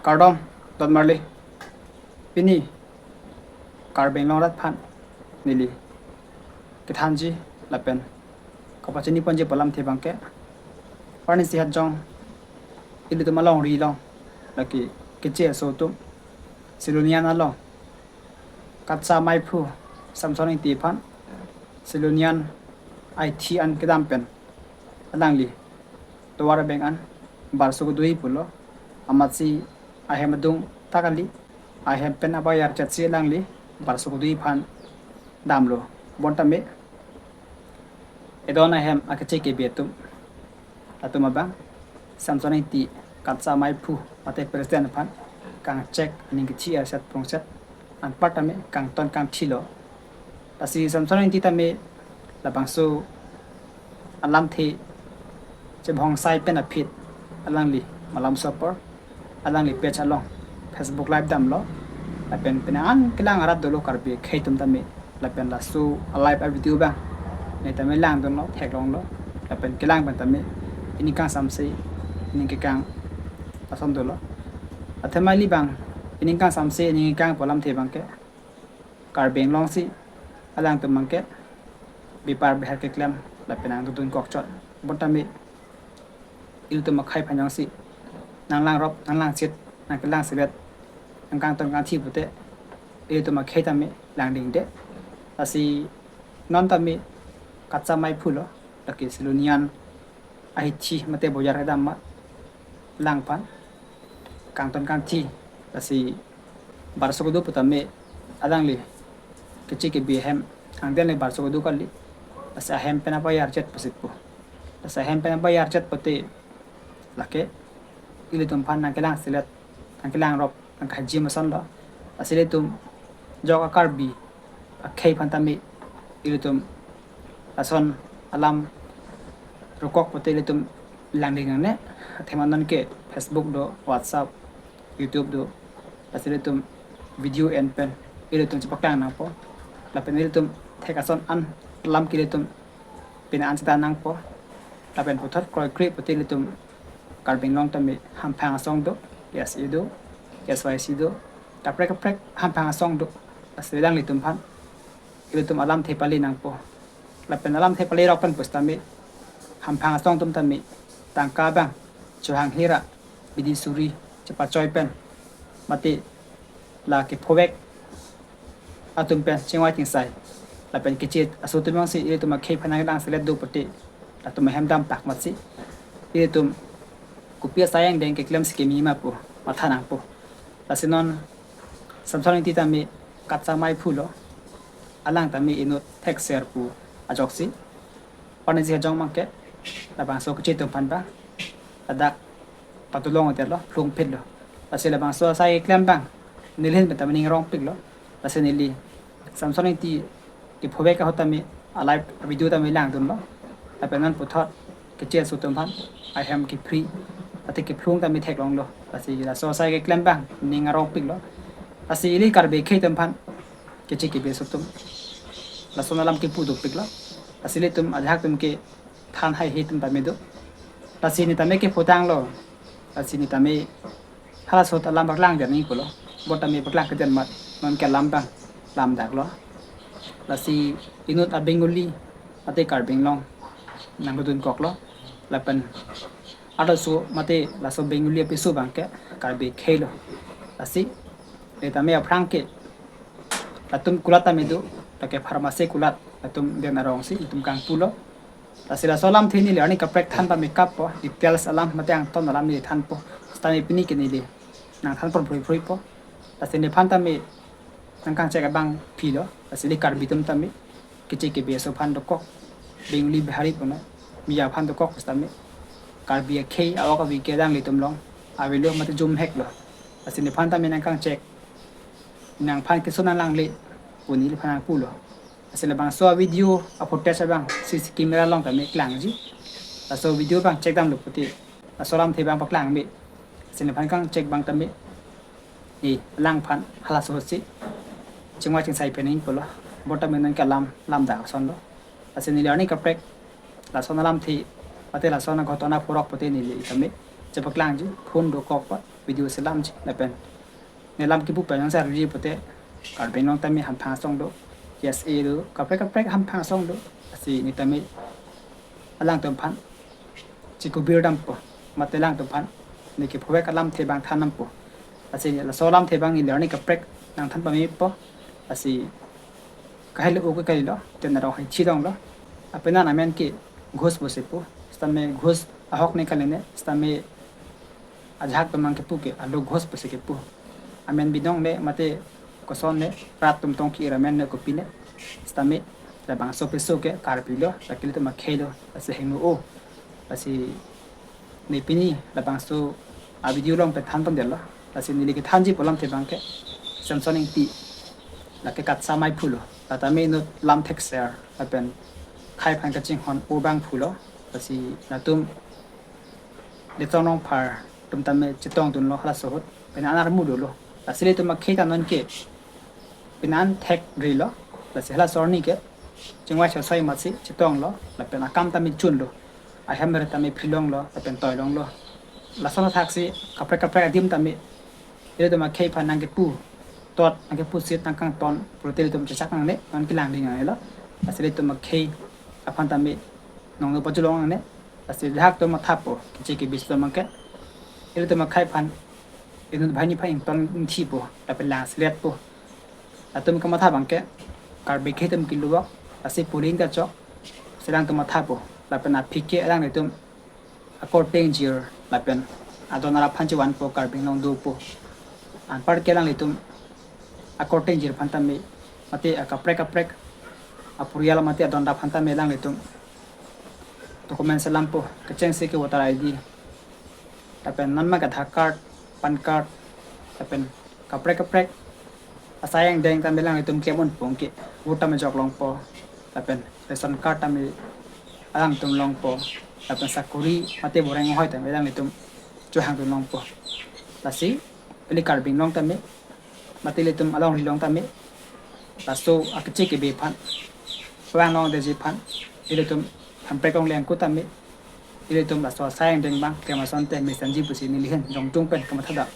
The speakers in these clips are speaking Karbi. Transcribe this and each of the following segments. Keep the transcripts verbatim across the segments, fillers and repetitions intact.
Kardom, don marli. Pini Karbi Anglong arat aphan neli kethanji lapen kapachini ponji pu alamthe abangke, Parnisi Hajong, ilitum alongri along, lake Keche aso atum, Silonijan along Katsa Maiphu Samson Ingti aphan Silonijan ahithi an kedam pen alangli tovar abeng an barso kedui pulo. Amatsi ahem adung ta kali, ahem pen abayar chetsi alangli barso kedui aphan damlo. Bonta me edon ahem akeche kebe atum, latum abang Samson Ingti Katsa Maiphu mate president aphan kangchek aning kethi erset pungset anparta me kangton kangthilo. Lasi Samson Ingti tame labangso alamthe chebhongsai pen aphi alangli malam sopor alangli page along Facebook live damlo. Lapen penang an kelang arat dolo Karbi akhei atum tame, lapen laso a live a video abang ne tame langdunlo, theklonglo, lapen kelang pen tame ining kangsamse, ining kekang ason dolo. Athema ili abang ining kangsamse, ining kekang pu alamthe abangke Karbi Anglong si alangtum abangke bepar behar keklem lapen nangdodun kokchot. Bonta me ilitum akhei aphan jongsi nanglangrop, nanglangchit, nangkelangselet, nangkangton kangthi pute ilitum akhei tame langdingde. Lasi non tame Katsa Maiphu lo, lake Silonijan ahithi mate boyar kedam ma lang aphan kangton kangthi. Lasi barso kedo pu tame alangli keche kebe ahem angden le barso kedo kali. Lasi ahem pen abayar chet pusi pu. Lasi ahem pen abayar chet pute lake ilitum aphan nangkelangselet, nangkelangrop, nangkahijim ason lo. Lasi ilitum jok a Karbi akhei aphan tame ilitum lason alam rokok pute ilitum langding nangne. Athema non ke Facebook do, WhatsApp, YouTube do, lasi ilitum video en pen ilitum chepaklang nangpo. Lapen ilitum thek ason an alam ke ilitum pina an chita nangpo. Lapen puthot kroikre pute ilitum Karbi Anglong tame hamphang asong do, S A do, S Y C do, kaprek kaprek hamphang asong do. Lasi alanglitum aphan ilitum alamthe pale nangpo. Lapen alamthe palerok pen pusitame hamphang asong atum tame tangka abang chohang hira bidi suri chepachoi pen mate la kephovek atum pen chingvai chingsai lapen keche aso atum jongsi ilitum akhei aphan nangkelangselet do pute latum ahem dampak amatsi ilitum kopi asai angdeng keklemsi keme ma pu matha nangpo. Lasi non Samson Ingti tame Katsa Maiphu lo, alang tame inut thekser pu ajoksi Parnisi Hajong abangke labangso keche atum aphan abang ladak patulong hotel lo, phlung phit lo. Lasi labangso asai keklem abang neli ahin pen tame ning arongpik lo. Lasi neli Samson Ingti kephovek ahut tame a live video tame langdunlo. Lapen non puthot keche aso atum aphan ahem kephri mate kephlung tame theklonglo. Lasi laso asai keklem abang ning arongpik lo. Lasi ili Karbi akhei atum aphan keche kebe aso atum lason alam kepu dopik lo. Lasi ilitum ajahak atum kethan haihe atum tame do. Lasi ne tame kepho tanglo. Lasi ne tame halaso alam paklang jan ni pulo. Bonta me paklang kejan amat non ke alam abang lamdak lo. Lasi inut a Bengali mate Karbi Anglong nangdodun koklo. Lapen arloso mate laso Bengali apiso abangke Karbi akhei lo. Lasi ne tame aphrang ke latum kulat tame do, lake pharmacy kulat latum den arongsi latum kangpulo. Lasi laso alamthe neli arni kaprek than pame kappo, details alam mate angton alam neli thanpo. Sitame pini ke neli nangthan por phrui phrui po. Lasi nephan tame nangkangchek abang philo. Lasi ili Karbi atum tame keche kebe aso aphan dokok, Bengali Bihari puno, Miya aphan dokok sitame Karbi akhei a-ok avi ke alanglitum along avelo mate jumhek lo. Lasi nephan tame nangkangchek, nangphan keso nanglangle pu neliphan nangpulo. Lasi labangso a video a footage abang C C camera along tame klangji. Laso video abang check damlo pute laso alamthe abang paklang me. Lasi nephan kangchek abang tame e alangphan halaso si chingvai chingsai pen ning pulo. Bonta me non ke alam lamdak ason lo. Lasi neli arni kaprek lason alamthe mate lason aghotona phurok pute neli tame chepaklangji, phone dokok pa, video selamji, lapen ne lam kipu pen yang sar ji pute, Karbi Anglong tame hamphang asong do, K S A do, kaprek kaprek hamphang asong do, lasi ne tame alangtum aphan chikubir dampo, mate alangtum aphan ne kephovek alamthe abang than dampo. Lasi laso alamthe abang ne learning kaprek nangthan pamepo. Lasi kahelo oke kahelo, ten arong hai chidong lo. Apenan amen ke ghus pusi pu. Sitame ghus ahok ne kali ne, sitame ajahak atum abang kepu ke, alo ghus pusi kepu. Amen binong ne, mate koson ne, rat atum tong ke-ir amen ne kopi ne. Sitame labangso piso ke Karbi lo, lake ilitum akhei lo, lasi hingno o. Lasi ne pini labangso a video along pen than pon detlo. Lasi neli kethanji pu alamthe abang ke Samson Ingti, lake Katsa Maiphu lo. La tame inut lam thekser lapen khei aphan kachinghon o abang phu lo. Lasi latum Detong Rongphar atum tame chetongdunlo halaso ahut. Pini an armu dolo. Lasi ilitum akhei ta non ke pini an thekre lo. Lasi halaso arni ke chingvai chosai amatsi chetonglo, lapen akam tame chunlo. Ahem ret tame phrilonglo, lapen toilonglo. Lason athaksi kaprek kaprek adim tame ilitum akhei aphan nangkepu tot, nangkepu sit, nangkangton pulote ilitum chechak nangne, non kelang ding nangnelo. Lasi ilitum akhei aphan tame nongno pajulong nangne. Lasi ajahak atum mathapo, keche kebe atum abang ke ilitum akhei aphan inut banghini aphan ington ingthipo, lapen lang seletpo. Latum kamatha abang ke Karbi akhei atum kelubak, lasi polling ta chok, lasi alangtum mathapo, lapen aphi ke alanglitum akorte ingjir lapen adon arap aphan chevanpo, Karbi Anglong dopo. Anpar ke alanglitum akorte ingjir aphan tame, mate akaprek kaprek aporial mate adon arap aphan tame alanglitum document selampo, kechengsi ke voter I D, lapen non ma ke Aadhaar card, PAN card, lapen kaprek kaprek asai angdeng tame alanglitum klem unpo, anke vote tame jok longpo, lapen ration card tame alangtum longpo, lapen sakori mate boreng ahoi tame alanglitum chohangdun longpo. Lasi ili Karbi Anglong tame, mate ilitum alongri along tame, laso akeche kebe aphan, pavang longdetji aphan, ilitum Hemprek Konglen ako tame, ilitum laso asai angdeng abang klem asonte mesenji pusi neli ahin jongtung pen kamatha dam.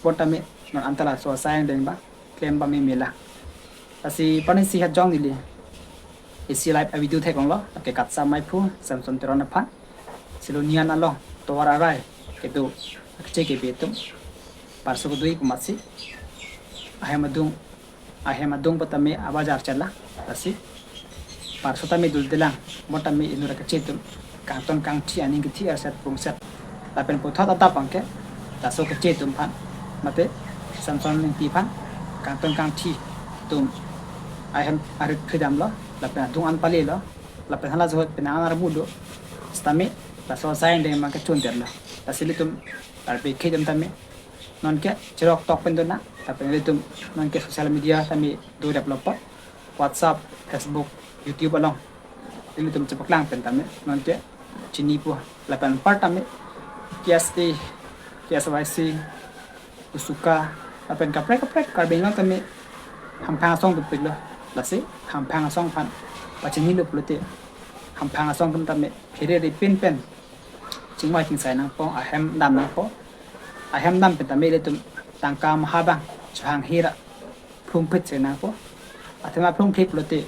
Bon tame non anta laso asai angdeng abang klem pameme lang. Lasi pani isi het jong neli isi live a video theklonglo, lake Katsa Maiphu, Samson Teron aphan. Silonijan along tovar arai kedo akeche kebe atum parso kedui pu amatsi ahem adung, ahem adung pu tame abajar chelang, lasi parso tame duldelang, bon tame inut akeche atum kangton kangthi, aning kethi arset pungset. Lapen puthot adap abang ke laso keche atum aphan, mate Samson Ingti aphan kangton kangthi atum ahem arit phridamlo, lapen adung an palelo, lapen halaso ahut pini an armu do. Sitame laso asai angdeng abang ke chundetlo. Lasi ilitum Karbi akhei atum tame non ke cherok tok pen dona, lapen ilitum non ke social media tame do develop po, WhatsApp, Facebook, YouTube along ilitum chepaklang pen tame non ke chinipo, lapen anpar tame K S A, K S Y C, USUKA, lapen kaprek kaprek Karbi Anglong tame hamphang asong dopiklo. Lasi hamphang asong aphan pachinilo pulote, hamphang asong atum tame phere ripin pen chingvai chingsai nangpo, ahem dam nangpo. Ahem dam pen tame ilitum tangka maha abang chohang hira phlungphit se nangpo. Athema phlungphit pulote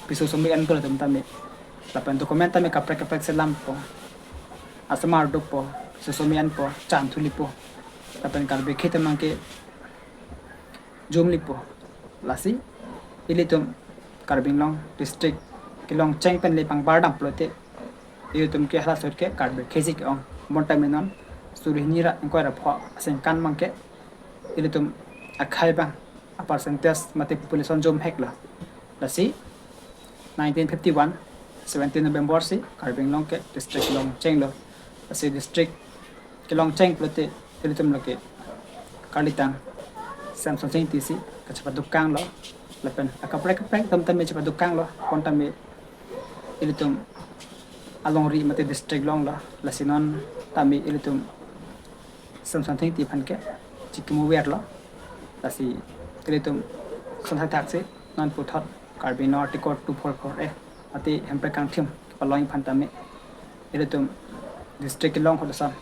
piso somi an pulo atum tame, lapen document tame kaprek kaprek selampo, asomar dopo, piso somi anpo, chan thulipo, lapen Karbi akhei atum abang ke jumlipo. Lasi ilitum Karbi Anglong district kelong cheng pen le pangbar dam pulote, ilitum ke halaso ahut ke Karbi akhei si ke-ong. Bon tame non suri hini ra ingkoi ra pho aningkan abang ke ilitum akhei abang a percentage mate population jumheklo. Lasi nineteen fifty-one, seventeen November si Karbi Anglong ke district kelong chenglo. Lasi district kelong cheng pulote ilitum lake karlitang Samson Ingti si kachepadukanglo, lapen akaprek kaprek atum tame chepadukanglo, bon tame ilitum alongri mate district longlo. Lasi non tame ilitum Samson Ingti aphan ke chikimo verlo. Lasi ilitum son thakthak si non puthot Karbi Anglong Article two four four A mate hemprek kangthim kepalong aphan tame ilitum district kelong ahut ason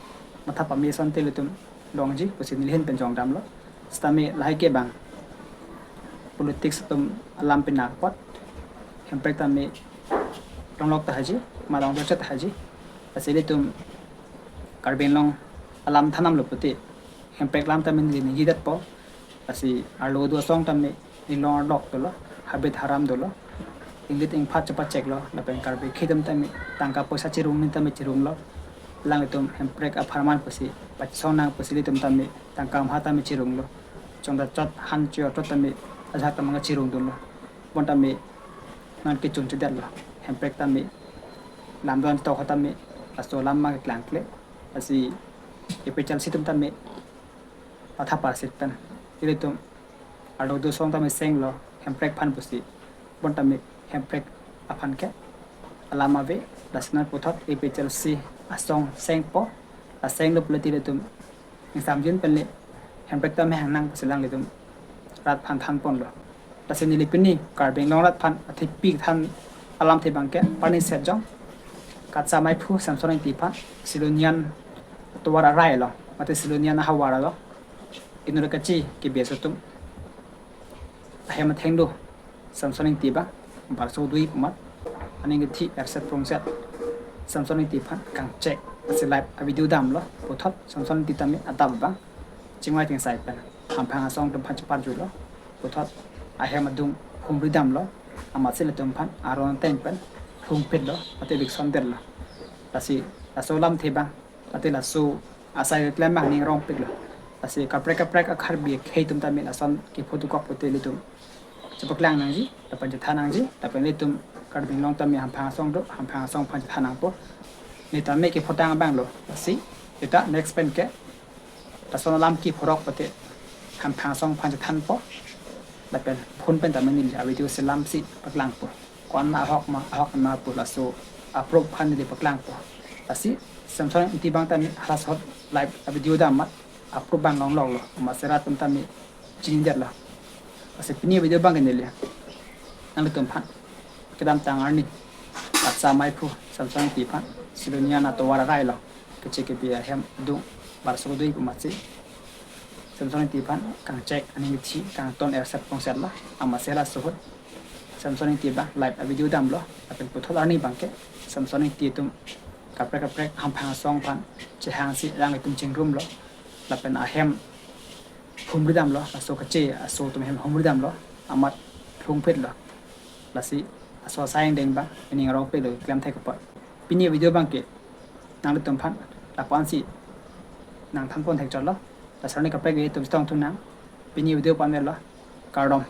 matha pame asonte ilitum longji pusi neli ahin pen jongdamlo. Sitame lahai ke bang politics atum alam pinakpot, hemprek tame longlok ta haji, malong jochet haji. Lasi ilitum Karbi Anglong alam thandamlo pute hemprek alam tame neli ningjedetpo. Lasi arlo do asong tame inglong arlok dolo, habit haram dolo, inglit ingphat chepacheklo, lapen Karbi akhei atum tame tangka poisa chirung ni tame chirunglo. Alanglitum hemprek apharman pusi pachesong nang pusi ilitum tame tangka amha tame chirunglo. Chongda chot han chio chot tame ajahak tame chirungdunlo. Bon tame non kechun chedetlo. Hemprek tame lamdon tok tame laso alam ma keklangkle. Lasi APHLC atum tame matha parsit pen ilitum arlo do asong tame senglo hemprek aphan pusi. Bon tame hemprek aphan ke alam ave. Lasi non puthot APHLC asong sengpo. La senglo pulote ilitum ingsamjin pen le hemprek tame hang nang pusi alanglitum rat aphan thanponlo. Lasi neli pini Karbi Anglong rat aphan athepi than alamthe abang ke parni setjong kachamai phu Samson Ingti aphan Silonian atovar arai lo, mate Silonian ahavar lo, inut kachi ke bias atum ahem athengno Samson Ingti abang barso dui pu amat aning kethi erset prongset Samson Ingti aphan kangchek asi live avideo damlo. Puthot Samson Ingti tame adap abang chingvai chingsai pen hamphang asong atum aphan cheparjulo. Puthot ahem adung humri damlo, amatsi ilitum aphan aron ateng pen lhungphitlo, mate eviction detlo. Lasi laso alamthe abang, mate laso asai keklem abang ning rongpiklo. Lasi kaprek kaprek a-Karbi akhei atum tame lason kepho dokok pute ilitum chepaklang nangji, lapen chethan nangji, lapen ilitum Karbi Anglong tame hamphang asong do, hamphang asong aphan chethan nangpo. Neli tame kepho tang abang lo. Lasi seta next pen ke lason alam kepho rok pute hamphang asong aphan chethanpo. Lapen phone pen tame neli avideo selamsi paklangpo. Ko-an ma ahok ma, ahok ma pu laso a-proof aphan neli paklangpo. Lasi Samson Ingti abang tame halaso ahut live avideo dam amat a-proof abang longloklo. Amatsi rat atum tame chinidetlo. Lasi pini video abang ke neli nanglitum aphan kedamtang arni kachamai phu Samson Ingti aphan Silonian atovar arai lo, keche kebi ahem adung barso dui pu amatsi Samson Ingti aphan kangchek aning kethi kangton erset prongset lo. Amatsi laso ahut Samson Ingti abang live avideo damlo. Lapen puthot arni abang ke Samson Ingti atum kaprek kaprek hamphang asong aphan chehangsi alanglitum chingrumlo. Lapen ahem humri damlo, laso kache aso atum ahem humri damlo, amat lhungphitlo. Lasi laso asai angdeng abang ining rongpiklo, klem thek apot. Pini video abang ke nanglitum aphan lapu-ansi nangthanpon thekchotlo. Laso arni kaprek atum chetongthu nang. Pini video pu-an lo. Kardom.